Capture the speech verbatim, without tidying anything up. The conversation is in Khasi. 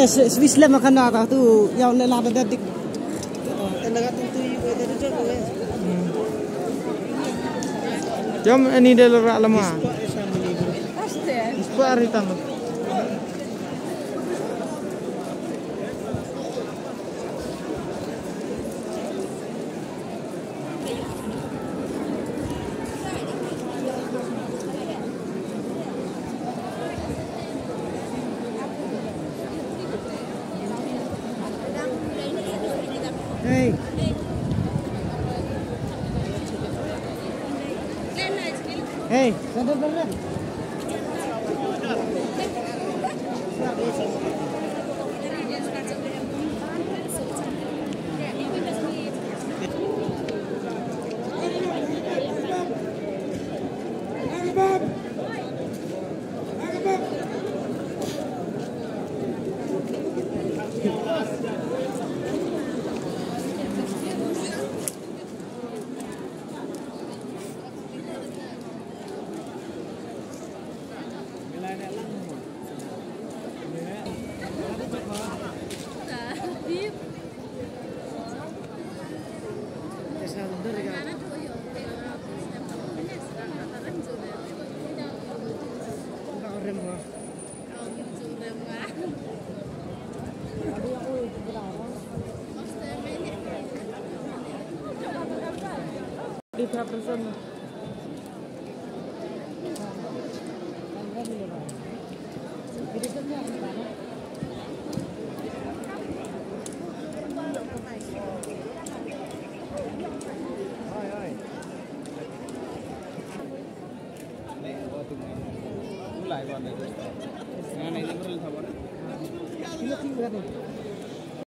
Swiss lem akan da tu, ya le la da dik. Jom ani de la lama. Ispa ari tang. Hey. Hey, sandal pehn le.